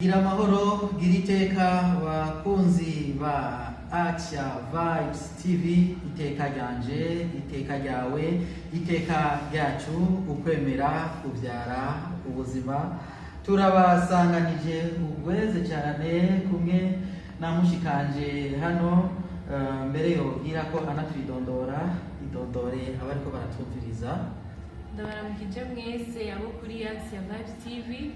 Gira amahoro, gira iteka, bakunzi ba Action Vibes TV. Iteka ryanje, iteka ryawe, iteka ryacu. Ukwemera kubyara ubuzima. Turabasanganije ubweze cyane kumwe na mushikanje hano. Mbere yobwira ko anatwidondora, idondore abariko baratwumviriza. Ndabaramukije mwese abo kuri Action Vibes TV.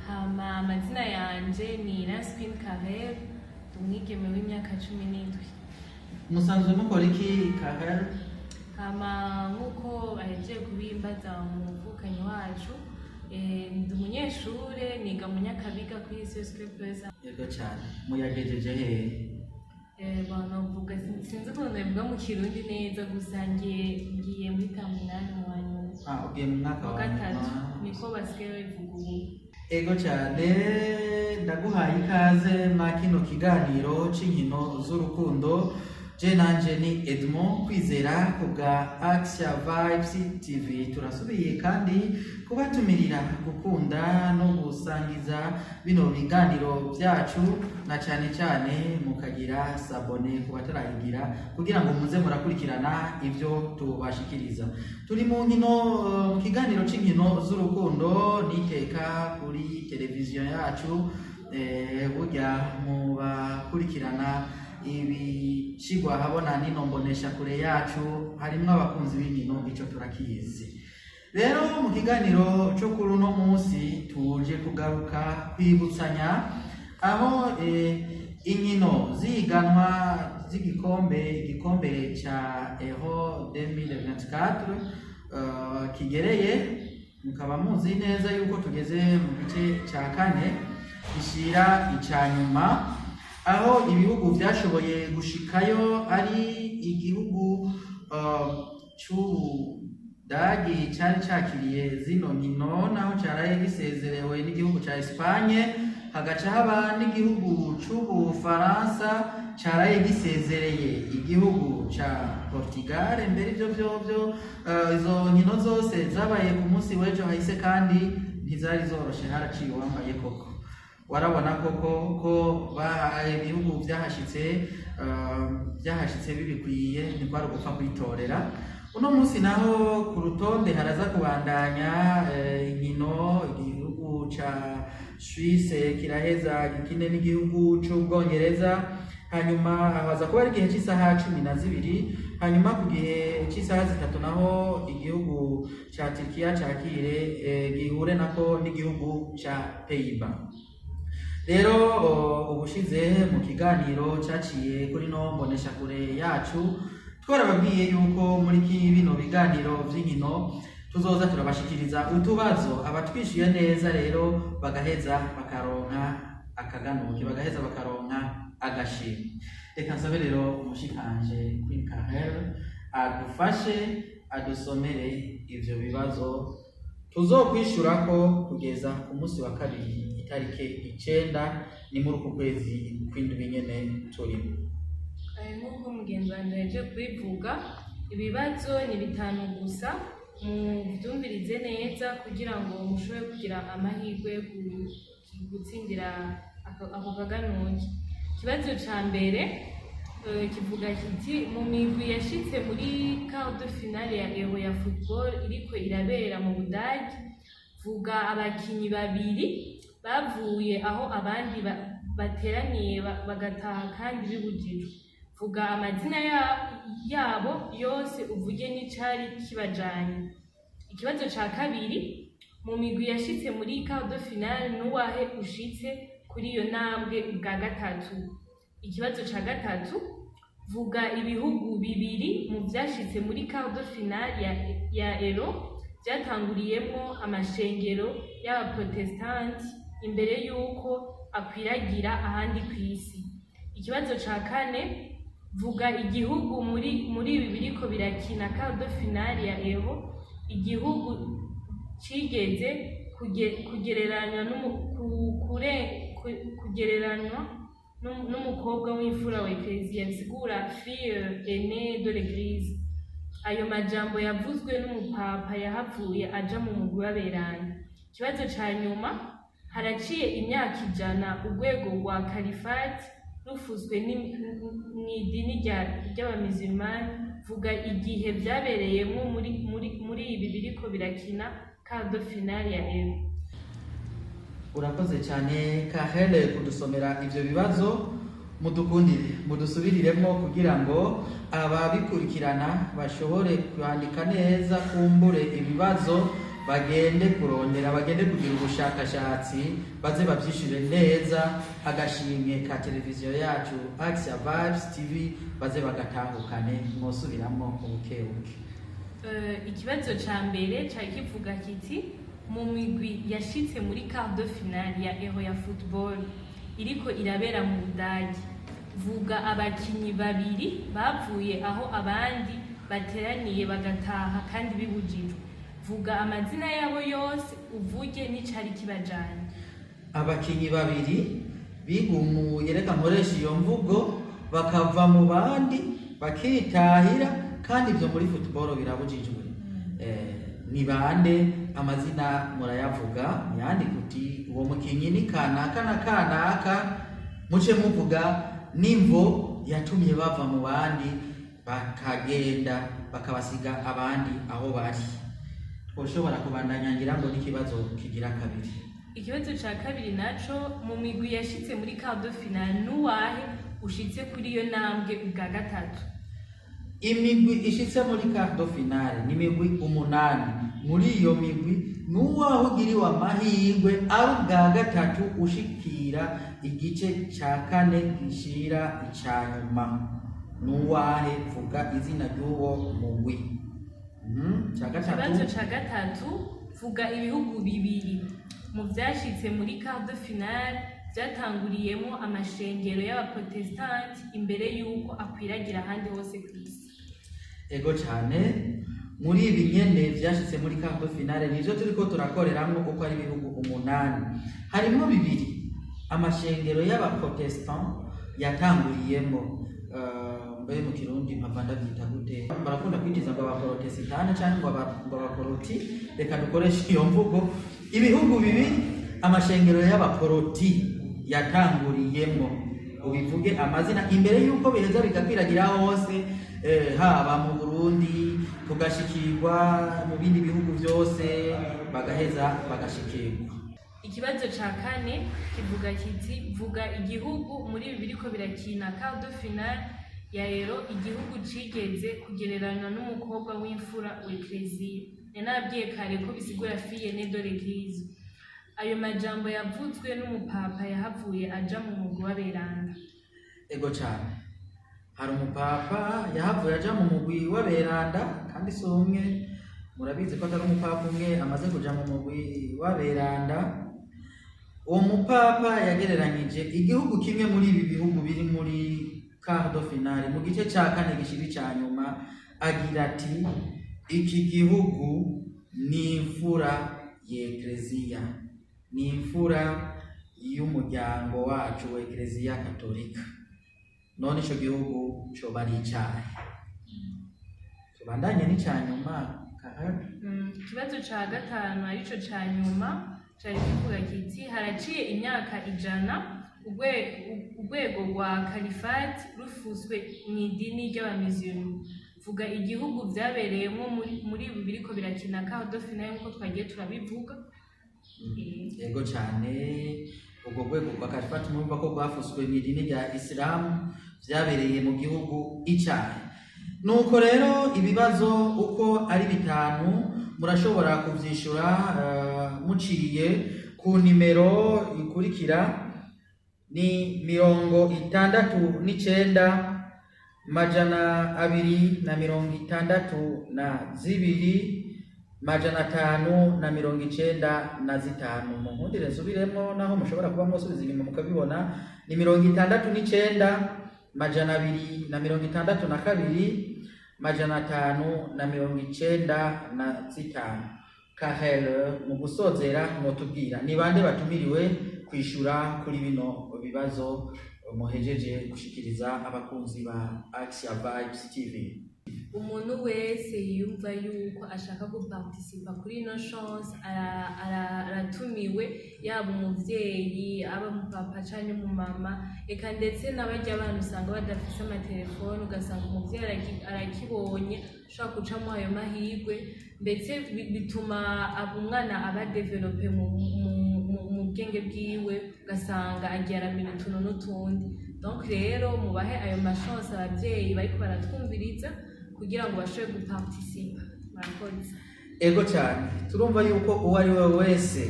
Hama amazina yanje ni Rasquin Karel, umwigeme w'imyaka 17. Musanzwe mukora iki, Karel? Hama nk'uko bahejeje kubimbaza umuvukanyi wacu, ndi umunyeshure, niga mu Nyakabiga kuri Sosquepeza. Yego cyane. Muyagejeje hehe? Banavuga, sinzi ukuntu nabivuga mu Kirundi neza, gusa ngiye muri terminale, mu wa nyuma. Ah, ugiye mu mwaka wa wa gatatu. nyuma. Niko basigaye babivuga ubu. Ego cyane, ndaguhaye ikaze mwa kino kiganiro c'inkino z'urukundo. Je nanje ni Edmond Kwizera ku bwa Action Vibes TV. Turasubiye kandi kubatumirira gukunda no gusangiza bino biganiro byacu, na cyane cyane mukagira s'abonner ku batarayigira, kugira ngo muze murakurikirana ibyo tubashikiriza. Turi mu nkino, mu kiganiro c'inkino z'urukundo niteka kuri televiziyo yacu. Burya mu bakurikirana ibicigwa habona nino mbonesha kure yacu harimwo abakunzi b'inkino, ico turakizi. Rero mu kiganiro cyo kuri uno munsi tuje kugaruka kwibutsanya aho inkino ziganwa z'igikombe, igikombe ca Euro 2024 kigereye. Mukaba muzi neza yuko tugeze mu gice cya kane gishira ica nyuma, aho ibihugu vyashoboye gushikayo ari igihugu c'Ubudagi cari cakiriye zino nkino, naho caraye gisezerewe n'igihugu ca Espagne, hagaca haba n'igihugu c'Ubufaransa caraye gisezereye igihugu ca Portugal. Mbere ivyo vyovyo, izo nkino zose zabaye ku munsi w'ejo hahise kandi ntizari zoroshe, haraciye uwambaye koko. Warabona koko ko bahaye ibihugu vyahashitse bibikwiye, ntikwari ugupfa kwitorera. Uno munsi naho ku rutonde haraza kubandanya inkino. Igihugu ca Suisse kiraheza gikine n'igihugu c'Ubwongereza, hanyuma haza kuba ari igihe cy'isaha 12. Hanyuma ku gihe cy'isaha 3 naho igihugu ca Turkiya cakire, gihure nako n'igihugu ca Pays-Bas. Rero ubushize mu kiganiro caciye kuri no mboneshakure yacu twarababwiye yuko muri bino biganiro vy'inkino tuzoza turabashikiriza utubazo. Abatwishyuye neza rero bagaheza bakaronka akaganuke, bagaheza bakaronka agashimwe. Reka nsabe rero umushikanje Queen Karel adufashe adusomere ivyo bibazo tuzokwishurako kugeza ku munsi wa kabiri, itarike 9, ni muri uku kwezi kw'indwi nyene turimo. Nk'uko mugenzi wanjye yaje kubivuga, ibibazo ni bitanu gusa. Mubyumvirize neza kugira ngo mushobore kugira amahirwe yo gutsindira ako kaganuke. Ikibazo ca mbere kivuga kiti: mu migwi yashitse muri quart de finale ya Euro ya football iriko irabera mu Budagi, vuga abakinyi babiri bavuye aho abandi bateraniye bagataha kandi bibujijwe. Vuga amazina yabo yose, uvuge n'icari kibajanye. Ikibazo ca kabiri: mu migwi yashitse muri quart de finale, n'uwahe ushitse kuri iyo ntambwe bwa gatatu? Ikibazo ca gatatu: vuga ibihugu bibiri mu vyashitse muri quart de finale ya Euro vyatanguriyemwo amashengero y'abaprotestanti imbere y'uko akwiragira ahandi kw'isi. Ikibazo ca kane: vuga igihugu muri ibi biriko birakina quart de finale ya Euro, igihugu cigeze kugereranywa n'umukobwa w'imfura wa Eklezia, bisigura fille aînée de l'Église. Ayo majambo yavuzwe n'umupapa yahavuye aja mu mugwi w'aberanda. Ikibazo ca nyuma. Haraciye imyaka 100 urwego rwa kalifati rufuswe mw'idini ry'abamizimani. Vuga igihe vyabereyemwo muri ibi biriko birakina quart de finale ya Euro. Urakoze cyane, Kahele, kudusomera ivyo bibazo. Mudukundire mudusubiriremo kugira ngo ababikurikirana bashobore kwandika neza, kumbure ibibazo bagende kurondera, bagende kugira ubushakashatsi, baze bavyishure neza. Agashimwe ka televiziyo yacu Axia Vibes TV baze bagatahukane. Mwosubiramwo ubukebuke. Ikibazo ca mbere cari kivuga kiti: mu migwi yashitse muri quart de finale ya Euro ya football iriko irabera mu Budagi, vuga abakinyi babiri bavuye aho abandi bateraniye bagataha kandi bibujijwe. Vuga amazina yabo yose, uvuge n'icari kibajanye. Abakinyi babiri bigumuye, reka nkoresha iyo mvugo, bakava mu bandi bakitahira, kandi ibyo muri football birabujijwe. Ni bande? Amazina murayavuga, muyandike uti uwo mukinyi ni kanaka na kanaka, muce muvuga n'imvo yatumye bava mu bandi bakagenda, bakabasiga abandi aho bari. Twoshobora kubandanya ngira ngo n'ikibazo kigira kabiri. Ikibazo ca kabiri naco: mu migwi yashitse muri quart de finale, nuwahe ushitse kuri iyo ntambwe ubwa gatatu? Imigwi ishitse muri quart de finale ni imigwi umunani. Muri iyo migwi, nuwaho ugiriwe amahirwe ari ubwa gatatu ushikira igice ca kane gishira ica nyuma, nuwahe? Vuga izina ry'uwo mugwi. Ca gatatu. Ikibazo ca gatatu: vuga ibihugu bibiri mu vyashitse muri quart de finale vyatanguriyemo amashengero y'abaprotestanti imbere y'uko akwiragira ahandi hose kw'isi. Ego cane. Muri ibi nyene vyashitse muri quart de finale, nivyo turiko turakoreramwo uko ari ibihugu umunani, harimwo bibiri amashengero y'abaprotestant yatanguriyemo. Mbe mu Kirundi mpava ndavyita gute? Barakunda kwitiza ngo abaprotestane canke ngo abaporoti. Reka dukoreshe iyo mvugo: ibihugu bibiri amashengero y'abaporoti yatanguriyemo, ubivuge amazina imbere y'uko biheza bigakwiragira hose, haba mu Burundi, tugashikirwa mu bindi bihugu byose, bagaheza bagashikirwa. Ikibazo ca kane kivuga kiti: vuga igihugu muri ibi biriko birakina quart de finale ya Euro, igihugu cigeze kugereranywa n'umukobwa w'imfura w'Ekleziya. Nanabwiye kare ko bisigura fille aînée de l'Église. Ayo majambo yavuzwe n'umupapa yahavuye aja mu mugwi w'aberanda. Ego cyane, hari umupapa yahavuye aja mu mugwi w'aberanda, kandi si umwe. Murabizi ko atari umupapa umwe amaze kuja mu mugwi w'aberanda. Uwo mupapa yagereranyije igihugu kimwe muri ibi bihugu biri muri quart de finale, mu gice ca kane gishira ica nyuma, agira ati: "Iki gihugu ni imfura y'Ekleziya, ni imfura y'umuryango wacu wa Ekleziya Katolika." None ico gihugu coba ari icahe? Tubandanye n'ica nyuma, Kahari. Ikibazo ca gatanu, arico ca nyuma, cari kivuga kiti: haraciye imyaka 100 urwego rwa kalifati rufuswe mw'idini ry'abamizirima. Vuga igihugu vyabereyemwo muri ibi biriko birakina quart de finale, nk'uko twagiye turabivuga. Yego cyane. Ubwo rwego rwa kalifati murumva ko rwafuswe mu idini rya Isilamu, vyabereye mu gihugu icahe? Nuko rero ibibazo uko ari bitanu murashobora kuvyishura muciye ku nimero ikurikira: ni 69 262 595. Munkundire nsubiremo, naho mushobora kuba mwosubiza inyuma mukabibona. Ni 69 262 595. Kahel, mu gusozera mwotubwira ni bande batumiriwe kwishura kuri bino bibazo muhejeje gushikiriza abakunzi ba Axia Vibes TV? Umuntu wese yiyumva yuko ashaka guparticipa kuri ino chance aratumiwe, yaba umuvyeyi, aba umupapa canke umumama, eka ndetse n'abarya abana usanga badafise amatelefone, ugasanga umuvyeyi arakibonye, ushobora gucamo ayo mahirwe. Ndetse bituma umwana aba développé mu bwenge bwiwe, ugasanga agiye aramenya utuntu n'utundi. Donc rero mubahe ayo machance abavyeyi bariko baratwumviriza kugira ngo bashobore guparticipa. Murakoze. Ego cyane, turumva yuko uwo ari we wese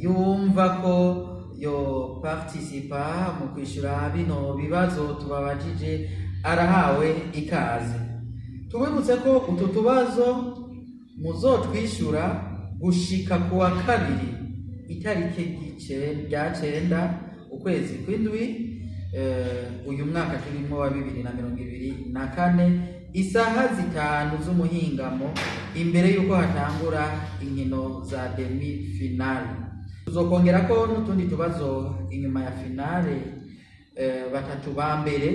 yumva ko yo participa mu kwishyura bino bibazo tubabajije arahawe ikaze. Tubibutse ko utu tubazo muzotwishyura gushika ku wa kabiri, itariki rya 9, ukwezi kw'indwi, uyu mwaka turimo wa 2024, isaha 5 z'umuhingamo, imbere y'uko hatangura inkino za demi finale. Tuzokongera ko n'utundi tubazo inyuma ya finale. Batatu ba mbere,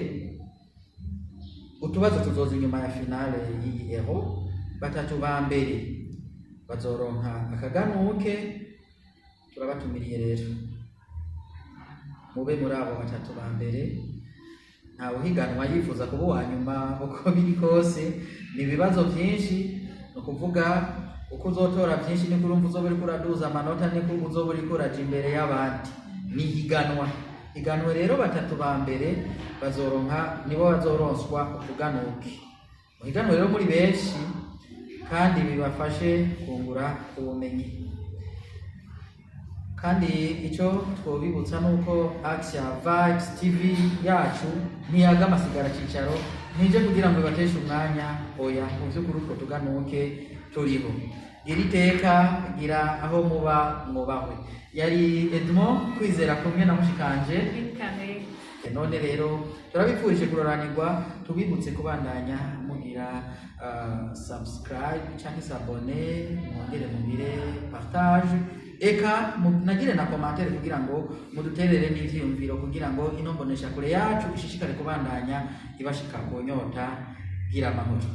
utubazo tuzoza inyuma ya finale y'iyi Euro. Batatu ba mbere bazoronka akaganuke. Turabatumiriye rero, mube muri abo batatu ba mbere. Ntawe uhiganwa yifuza kuba uwa nyuma. Uko biri kose ni ibibazo byinshi, ni ukuvuga uko uzotora byinshi niko urumva uzoba uriko uraduza amanota, niko uzoba uriko uraja imbere y'abandi. Ni higanwa higanwa rero, batatu ba mbere bazoronka, nibo bazoronswa utuganuke. Muhiganwe rero muri benshi kandi bibafashe kungura ubumenyi. Kandi icyo twobibutsa ni uko Axia Vibes TV yacu ntiyaga amasigara cicaro, ntije kugira ngo ibateshe umwanya. Oya, mu by'ukuri utwo tuganuke turiho. Gira iteka, gira aho muba mwubahwe. Yari Edmond Kwizera kumwe na mushikanje Kare. None rero turabifurije kuroranirwa, tubibutse kubandanya mugira subscribe cyangwa s'abonner, mwongere mugire partage, eka nagire na commentaire kugira ngo muduterere n'ivyiyumviro, kugira ngo ino mbonesha kure yacu ishishikare kubandanya ibashika ku nyota. Gira amahoro.